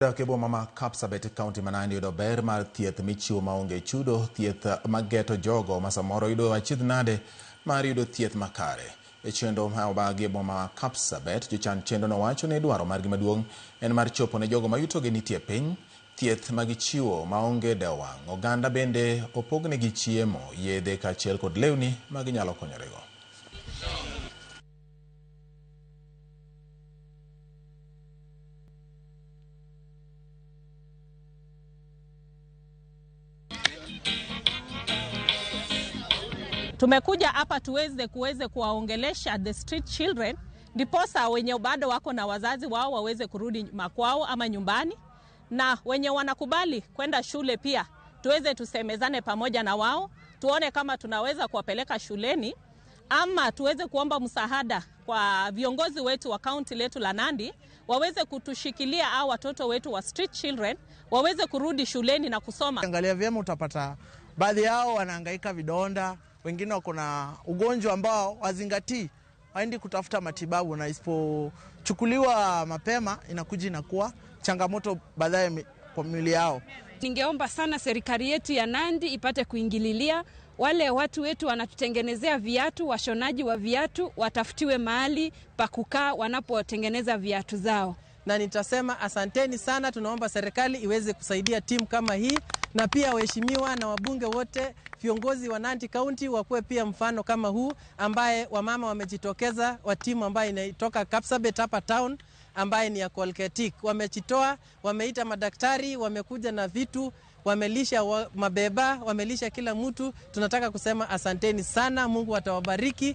Dak e boma ma Kapsabet, kaunti ma Nandi yudo ber mar thieth michiwo maonge chudo, thieth mageto jogo ma samoro yudo achiedh nade mar yudo thieth makare. E chenro ma obagi e boma ma Kapsabet, jochan chenro no wacho ni dwaro margi maduong' en mar chopo ne jogo ma yutogi nitie piny, thieth magichiwo maonge dewo wang'. Oganda bende opognegi chiemo, yedhe kaachiel kod lewni ma ginyalo konyorego. Tumekuja hapa tuweze kuweze kuwaongelesha the street children, ndiposa wenye bado wako na wazazi wao waweze kurudi makwao ama nyumbani, na wenye wanakubali kwenda shule pia tuweze tusemezane pamoja na wao, tuone kama tunaweza kuwapeleka shuleni ama tuweze kuomba msaada kwa viongozi wetu wa kaunti letu la Nandi waweze kutushikilia hao watoto wetu wa street children waweze kurudi shuleni na kusoma. Angalia vyema, utapata baadhi yao wanahangaika vidonda, wengine wako na ugonjwa ambao wazingatii, waendi kutafuta matibabu, na isipochukuliwa mapema inakuja inakuwa changamoto baadaye kwa miili yao. Ningeomba sana serikali yetu ya Nandi ipate kuingililia wale watu wetu wanatutengenezea viatu, washonaji wa viatu watafutiwe mahali pa kukaa wanapotengeneza viatu zao. Na nitasema asanteni sana, tunaomba serikali iweze kusaidia timu kama hii, na pia waheshimiwa na wabunge wote, viongozi wa Nandi County wakuwe pia mfano kama huu, ambaye wamama wamejitokeza wa timu ambayo inatoka Kapsabet hapa town ambaye ni ya Kolketik. Wamejitoa, wameita madaktari, wamekuja na vitu, wamelisha mabeba, wamelisha kila mtu. Tunataka kusema asanteni sana, Mungu atawabariki.